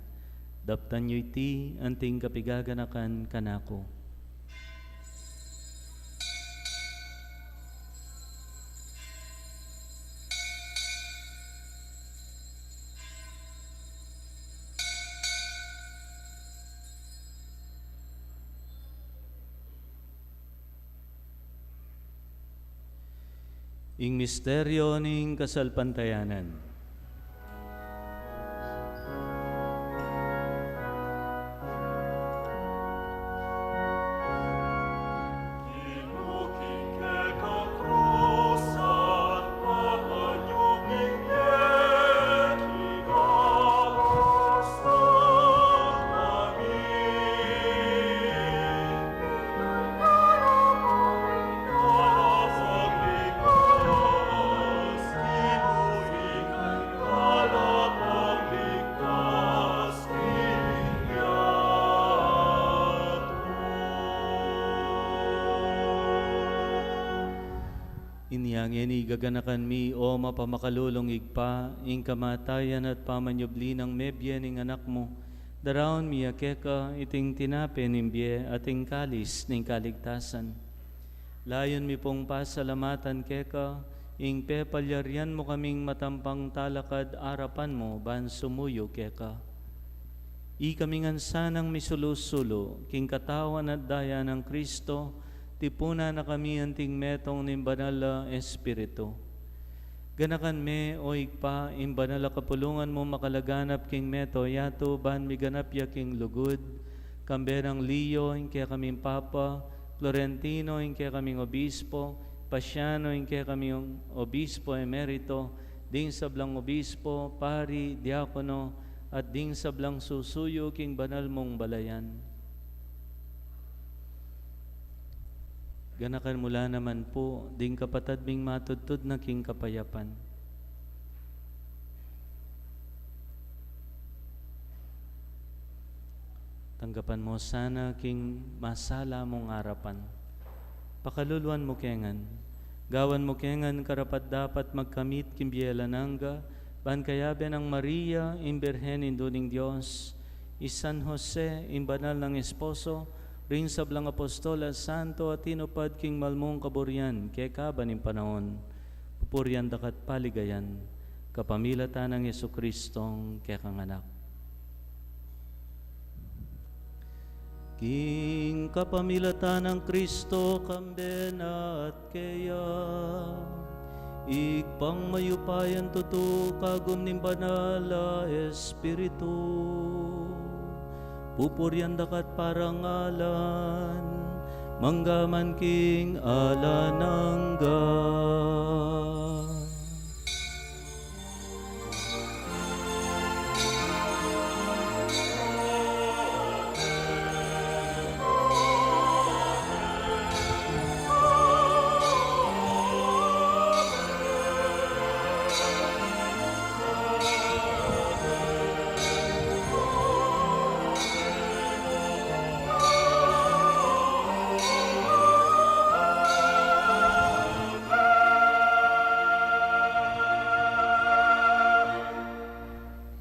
Daptan yu iti anting kapigaganakan kanaku. Ing misteryo ning kasalpantayanan. Ngeni gaganakan mi, o mapamakalulung Ibpa, ing kamatayan at pamanyubli nang mebie ning Anak mu, daraun mi ya keka iting tinape ning bie at ing kalis ning kaligtasan. Layun mi pung pasalamatan keka ing pepalyarian mu kaming matampang talakad arapan mu ban sumuyu keka. Ikami ngan sanang misulu-sulu king katawan at daya nang Kristo, tipunan na kami anting metung ning Banal a Espiritu. Ganakan me, o Ibpa, ing banal a kapulungan mu makalaganap king mabilug a yatu ban miganap ya king lugud, kambe nang Leo, ing kekaming Papa, Florentino, ing kekaming Obispo, Pasiano, ing kekaming Obispo Emerito, ding sablang obispo, pari, diakono, at ding sablang susuyu king banal mung balayan. Ganakan mu la naman pu ding kapatad ming matudtud na king kapayapan. Tanggapan mu sana king masala mung arapan. Pakaluluan mu ke ngan. Gawan mu ke ngan karapat-dapat magkamit king bie alang angga, ban kayabe nang Maria, ing Birhen Indu ning Dios, i San Jose, ing banal nang esposo, ring sablang apostol at santo a tinupad king malmung kaburian keka kaban ning panaun, pupurian da ka at paligayan, kapamilatan nang Jesucristong kekang Anak. King kapamilatan nang Kristo, kambe na at keya, Ibpang mayupayang tutu, kagum ning Banal a Espiritu, pupurian da ka at parangalan, mangga man king alang angga.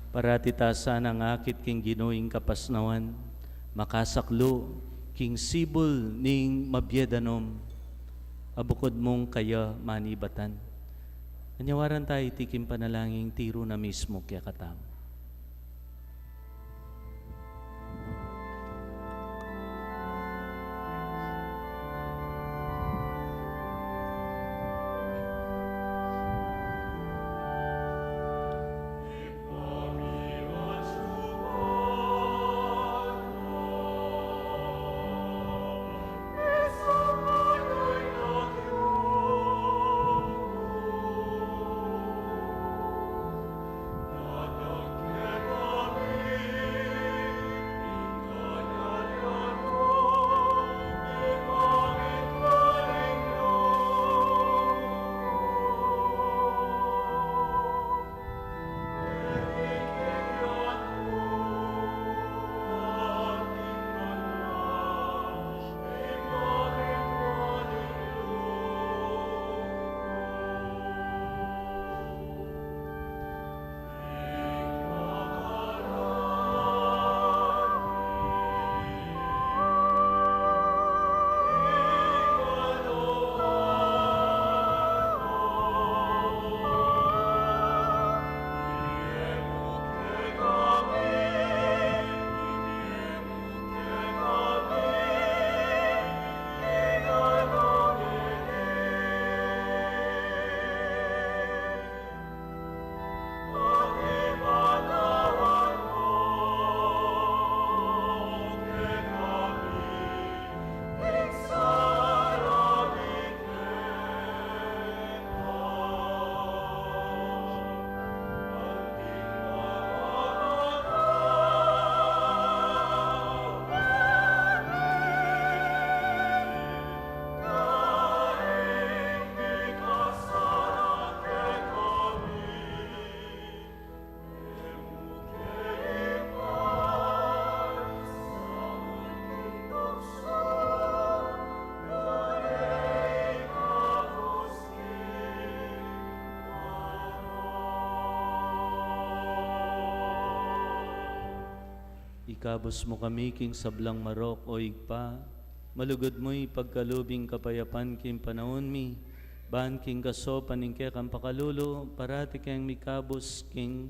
Parati ta sanang akit king Ginu ing kapasnawan, makasaklu king sibul ning mabie danum a bukud mung kaya manibatan. Anyawaran ta iti king panalangin, tiru na mismu kekatamu. Ikabus mu kami king sablang marok, O Ibpa, malugud mu ipagkalub ing kapayapan king panaun mi, ban king kasopan ning kekang pakalulu, parati keng mikabus king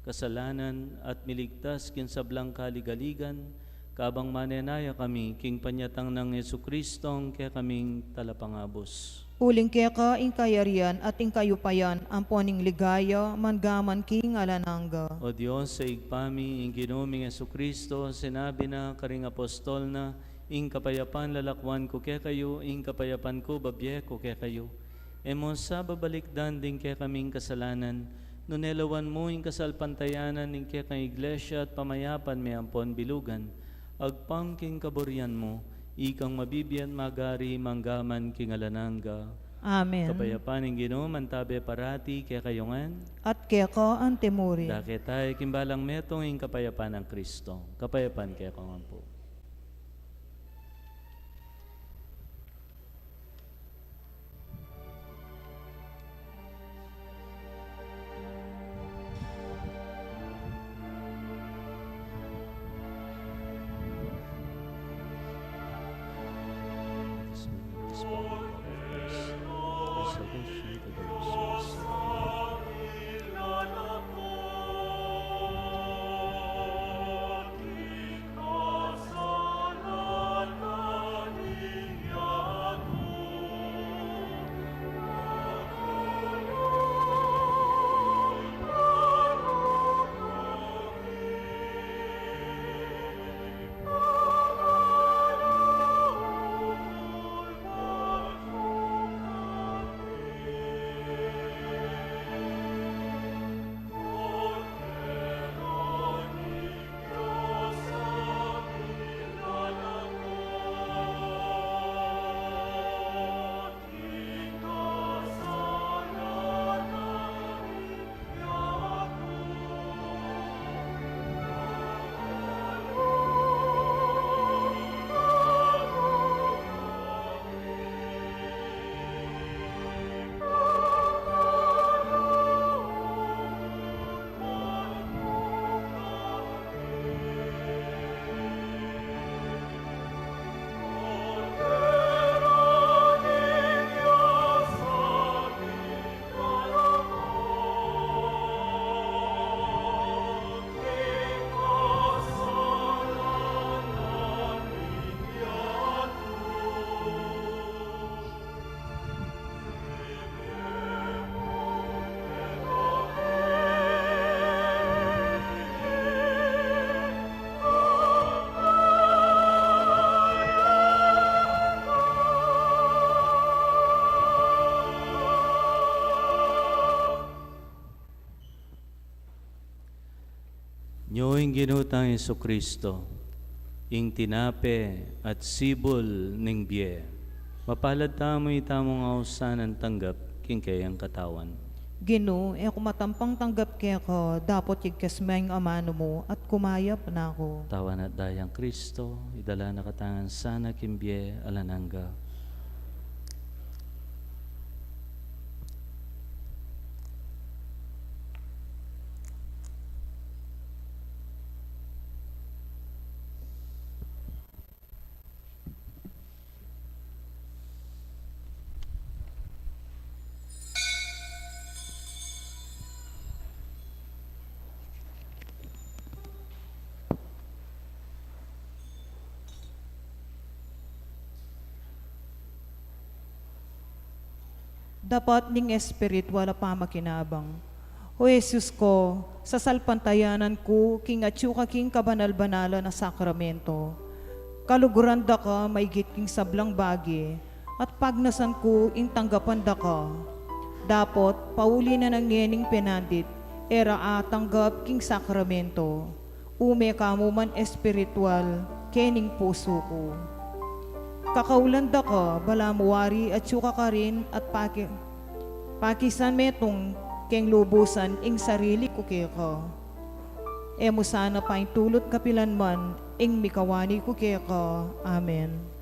kasalanan at miligtas king sablang kaligaligan, kabang manenaya kami king panyatang nang Jesucristong kekaming Talapangabus. Uling keka ing kayarian at ing kayupayan ampon ing ligaya, mangga man king alang angga. O Dios, a Ibpa mi, ing Ginu ming Jesucristo, sinabi na karing apostol na, "Ing kapayapan lalakwan ku kekayu, ing kapayapan ku babie ku kekayu." E mu sa babalikdan ding kekaming kasalanan, nune lawan mu ing kasalpantayanan ning kekang Iglesia at pamayapan me ampon bilugan, agpang king kaburian mu, ikang mabibie at magari mangga man king alang angga. Amen. Kapayapan ning Ginu mantabe parati kekayu ngan. At keka antimurin. Dake tamu king balang metung ing kapayapan nang Kristo. Kapayapan kekayu ngan pu. Nyo ing Ginu tang Jesucristo, ing tinape at sibul ning bie. Mapalad tamu itamung ausan a tanggap king keyang katawan. Ginu, e ku matampang tanggap keka, dapot yagkas me ing amanu mu at kumayap na ku. Katawan at dayang Kristo, idala na katamu ngan sana king bie alang angga. Dapat ning espiritual a pamakinabang. O Jesus ku, sasalpantayanan ku king atyu ka king kabanal-banalan a sakramento. Kaluguran da ka maigit king sablang bage, at pagnasan ku ing tanggapan da ka. Dapot, pauli na nang ngening penandit, e ra atanggap king sakramento. Ume ka mu man espiritual kening pusu ku. Kakaulan da ka, balamu wari atyu ka karin at paki-, pakisan metung keng lubusan ing sarili ku keka. E mu sana paintulut kapilan man ing mikawani ku keka. Amen.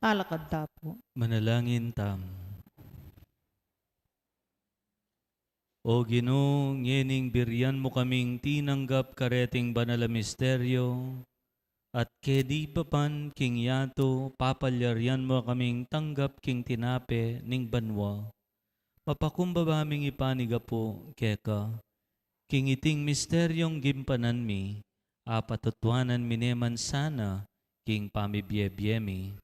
Alakad ta pu. Manalangin tamu. O Ginu, ngening birian mu kaming tinanggap kareting banal a misteryo, at keni papan king yatu, papalyarian mu kaming tanggap king tinape ning banua. Mapakumbaba ming ipanigapu keka, king iting misteryong gimpanan mi, apatutuanan mi ne man sana king pamibie-bie mi.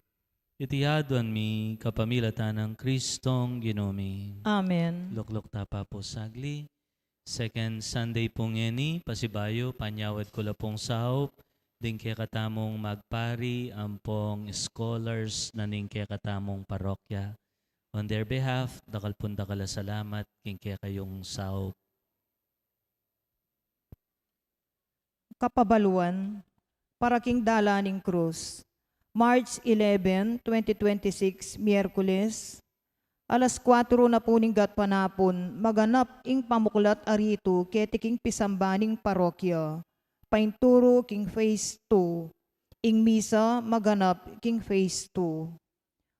Iti aduan mi kapamilatan nang Kristong Ginu mi. Amen. Lukluk ta pa pu sagli. Second Sunday pu ngeni, pasibayu, panyawad ku la pung saup ding kekatamung magpari ampong scholars na ning kekatamung parokya. On their behalf, dakal pung dakal a salamat king kekayung saup. Kapabaluan, para king dalan ning krus. March eleven, twenty twenty-six, Miyerkules, alas kuatro na pu ning gatpanapun, maganap ing pamuklat a ritu keti king pisamban ning parokya. Painturu king phase two. Ing misa maganap king phase two.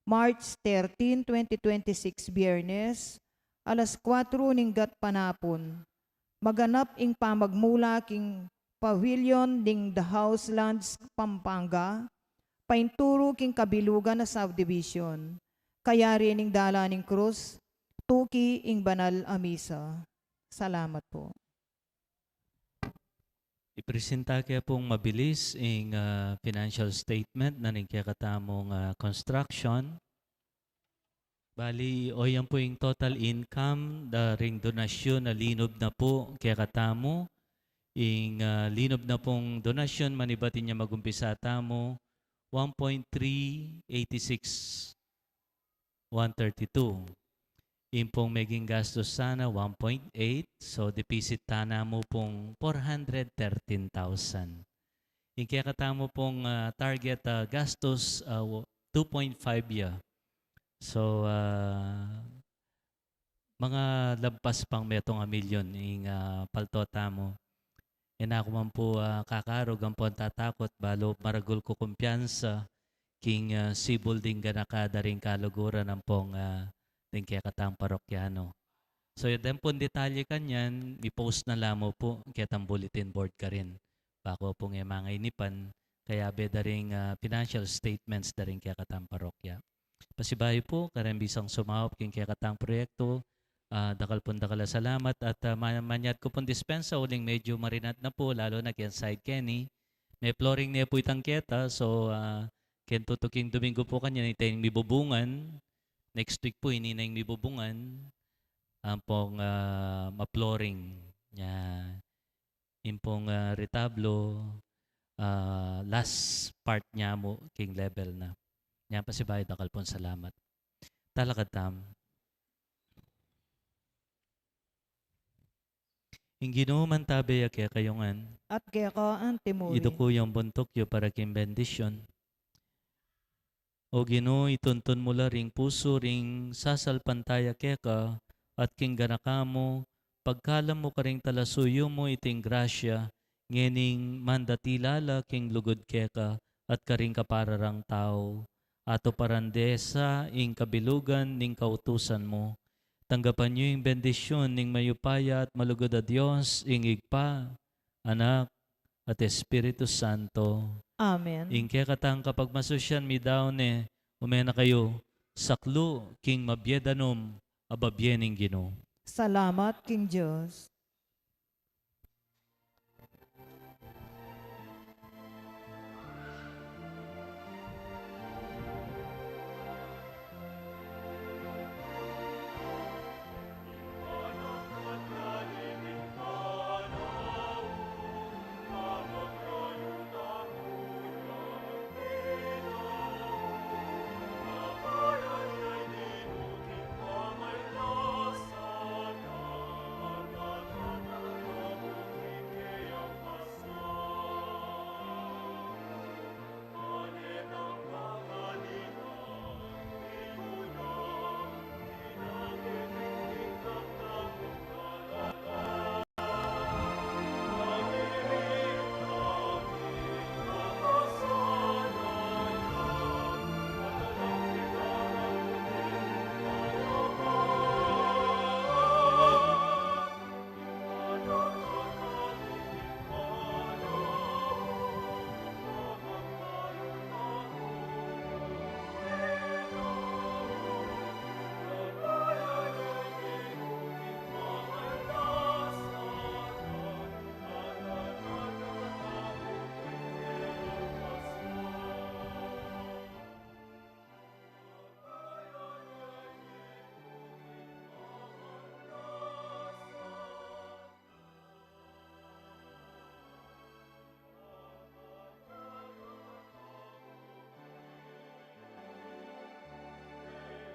March thirteen, twenty twenty-six, Biyernes, alas kuatro ning gatpanapun. Maganap ing pamagmula king pavilion ning The House Lands, Pampanga, painturu king kabilugan a subdivision. Kayari ning dalan ning krus, tuki ing banal a misa. Salamat pu. Ipresenta ke pung mabilis ing, ah, financial statement na ning kekatamung, ah, construction. Bali, o yan pu ing total income, da ring donasyon na linub na pu kekatamu. Ing, ah, linub na pung donasyon, manibat inya magumpisa tamu, one point three eighty six, one thirty-two. Ing pung meging gastus sana, one point eight. So, depisit ta na mu pung four hundred thirteen thousand. Ing kekatamu pung, ah, target, ah, gastus, ah, w-, two point five ya. So, ah, mangalampas pang metung a milyon ing, ah, palto tamu. E na ku man pu, ah, kakarug ampong tatakut, balu maragul ku kumpiyansa king, ah, sibul ding ganaka da ring kaluguran ampong, ah, ding kekatang parokyanu. So, den pung detalye kanyan, i-post na la mu pu ketang bulletin board karin. Baku pung e mangainipan, kayabe da ring, ah, financial statements da ring kekatang parokya. Pasibayu pu kareng bisang sumaup king kekatang proyektu, ah, dakal pung dakal a salamat at, ah, ma-, manyad ku pung dispensa uling medyu marinat na pu, lalu na keng side keni. Me-flooring ne pu itang keta, so, ah, keng tutuking Domingo pu kanyan, ita ing mibubungan. Next week pu, ini na ing mibubungan. Ampong, ah, ma-flooring. Ya. Ing pung, ah, retablo, ah, last part nya mu king level na. Nya pasibayu dakal pung salamat. Talakad tamu. Ing Ginu mantabe ya kekayu ngan. At keka antimurin. Iduku yu ing buntuk yu para king bendisyun. O Ginu, ituntun mu la ring pusu ring sasalpantaya keka at king ganaka mu, pagkalam mu karing talasuyu mu iting grasya, ngening mandatilala king lugud keka at karing kapara rang tau. Atuparan de sa ing kabilugan ning kautusan mu. Tanggapan yu ing bendisyun ning mayupaya at malugud a Dios, ing Ibpa, Anak, at Espiritu Santo. Amen. Ing kekatang kapagmasusyan midaun ne, ume na kayu, saklu king mabie danum a babie ning Ginu. Salamat king Dios.